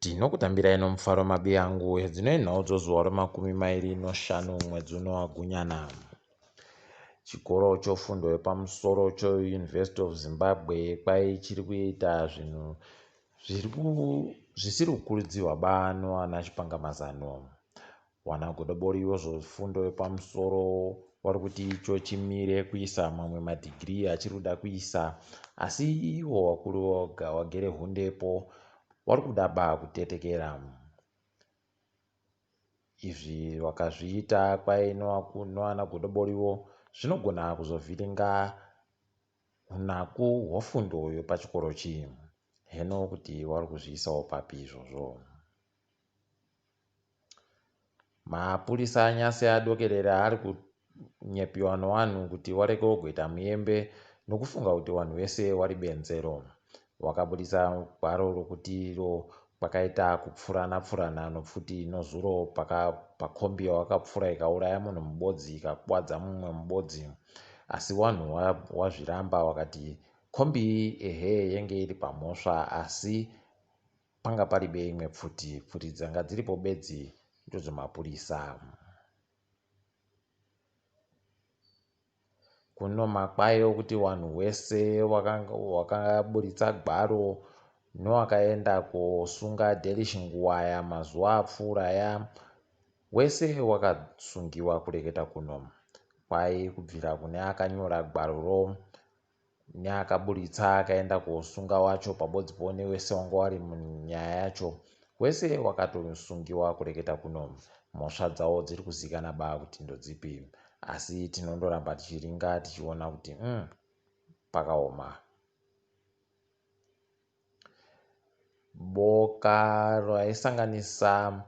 Tinokutambirai nomufaro mabiyangu edzinoi nhau dzozuva remakumi mairi noshanu mwedzi uno waGunyana. Chikoro chofundo yepamusoro cheUniversity of Zimbabwe kwai chiri kuita zvinhu zvisiri kukurudzirwa ba noana chipangamazano. Wana godobori wezvefundo yepamusoro wari kuti icho chimire kuisa mamwe madhigirii achiri kuda kuisa asi ivo vakuru voga wagere hundepo wari kuda ba kutetekera. Izvi wakazviita kwai noana godoboriwo zvinogona kuzovhiringa hunaku hwefundo yepachikoro chi. Heno kuti wari kuzviisawo papi izvozvo. Mapurisa anyase adokerera ari kunyepiwa nowanhu kuti wareke wogoita muyembe nokufunga kuti wanhu wese wari benzero. Wakabudisa gwaro rokuti iro kwakaita kupfurana pfurana nopfuti nozuro pakombi yawakapfura ikauraya munhu mubodzi ikakuvadza mumwe mubodzi. Asi wanhu wazviramba wakati kombi iyi ehe yenge iri pamhosva asi Panga paribe imwe pfuti, pfuti dzanga dziripo bedzi ndodzemapurisa. Kuno makwai okuti wanhu wese wakaburitsa gwaro nowakaenda kosunga Delish Nguwaya mazuva apfuura ya wese wakasungiwa kureketa kuno. Kwai kubvira kune akanyora gwaroro neakaburitsa akaenda kosunga wacho pabodzipo newese wanga wari munyaya yacho wese wakatosungiwa kureketa kuno mhosva dzawo dziri kuzikana ba kuti ndodzipi asi tinondoramba tichiringa tichiona kuti pakaoma. Boka raisanganisa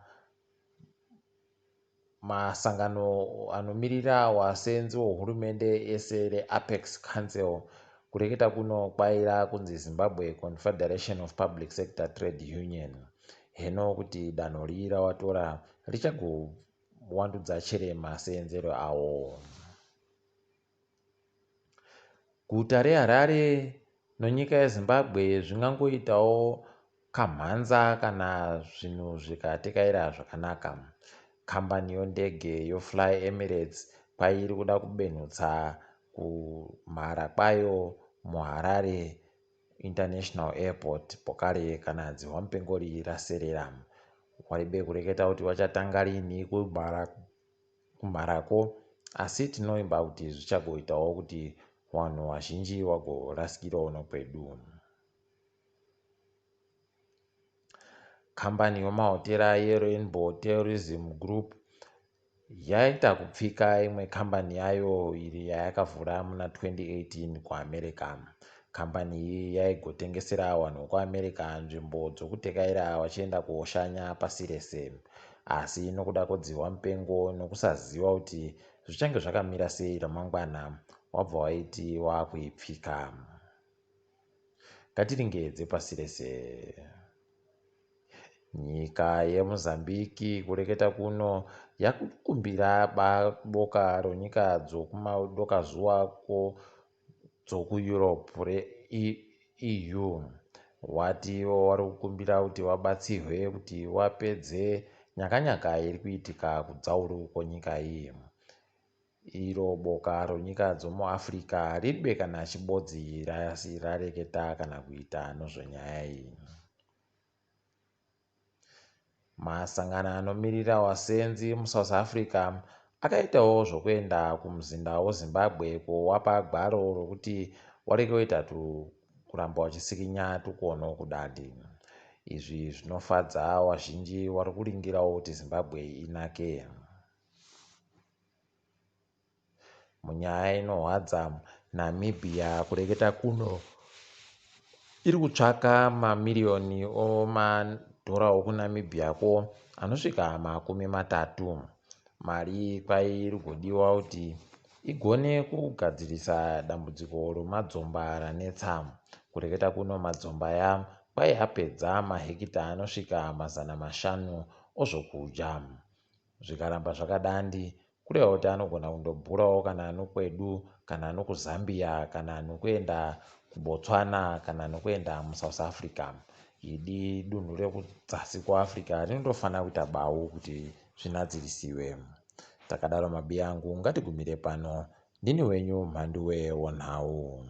masangano anomirira wasenzi wehurumende ese reApex Council kureketa kuno kwaira kunzi Zimbabwe Confederation of Public Sector Trade Union. Heno kuti danho rii rawatora richagowandudza chere maseenzero awo. Guta reHarare nonyika yeZimbabwe zvingangoitawo kamhanza kana zvinhu zvikatekaira zvakanaka. Kambani yondege yoFly Emirates kwai iri kuda kubenhutsa kumhara kwayo muHarare International Airport pokare kana dzihwamupengo rii raserera. Waribe kureketa kuti wachatanga rinhi kumhara kumharako asi tinovimba kuti zvichagoitawo kuti wanhu wazhinji wagorasikirawo nokwedu. Kambani yomahotera yeRainbow Tourism Group yaita kupfika imwe kambani yayo iri yayakavhura muna 2018 kuAmerica. Kambani iyi yaigotengesera vanhu vekuAmerica nzvimbo dzokutekaira vachienda koshanya pasi rese. Asi nokuda kwedzihwa mupengo nokusaziva kuti zvichange zvakamira sei ramangwana, wabva waiti wakuipfika. Ngatiringe dzepasi rese. Nyika yeMozambique kureketa kuno yakukumbira boka ronyika dzokumadokazuva dzokuEurope reEU wati ivo vari kukumbira kuti vabatsirwe kuti vapedze nyakanyaka iri kuitika kudzauru kwenyika iyi. Iro boka ronyika dzomuAfrica riribe kana chibodzi rareketa kana kuita nozvenyaya iyi. Masangano anomirira vasenzi muSouth Africa akaitawo zvokuenda kumuzinda weZimbabwe kowapa gwaro rokuti warege kuita kuramba wachisikinya tukono kudadi. Izvi zvinofadza wazhinji wari kuringirawo kuti Zimbabwe inake. Munyaya inohwadza, Namibia kureketa kuno iri kutsvaka mamiriyoni omadhora okuNamibia ko anosvika 30. Mari iyi kwai iri kugodiwa kuti igone kugadzirisa dambudziko romadzomba ranetsa. Kureketa kuno madzomba aya kwai apedza mahekita anosvika 500 ozvokudya. Zvikaramba zvakadandi, Kureva kuti anogona kundobhurawo kana nokwedu kana nokuZambia kana nokuenda kuBotswana kana nokuenda muSouth Africa. Idi dunhu rekudzasi kuAfrica rinotofanira kuita bau kuti zvinadzirisiwe. Takadaro mabiyangu ngatigumire pano. Ndini wenyu Mhanduwe wonhau.